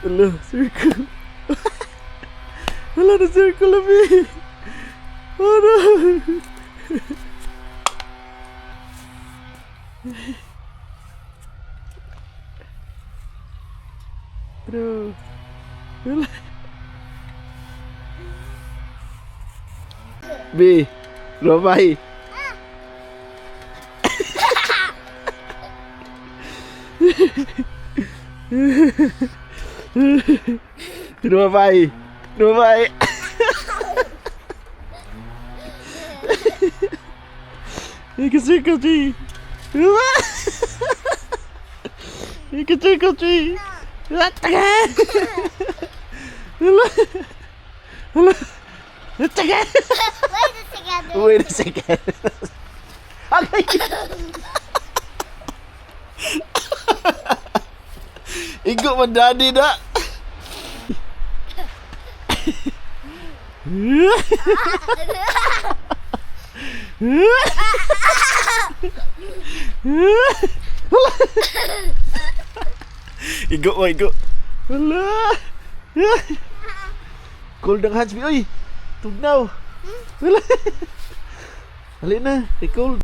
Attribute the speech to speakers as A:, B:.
A: Hello, circle. Wala na circle lami. Oh no. Bro. Wala. B. Robay. Rumabay. Rumabay. Make a circle tree. Make a circle tree. Wala. Wala.
B: Wait a second.
A: Wait a second. Okay. Igo man daddy na. Igo mo, igo. Wala. Cold ang hands mi, oy. Tugnaw. Wala. Hali na, cold.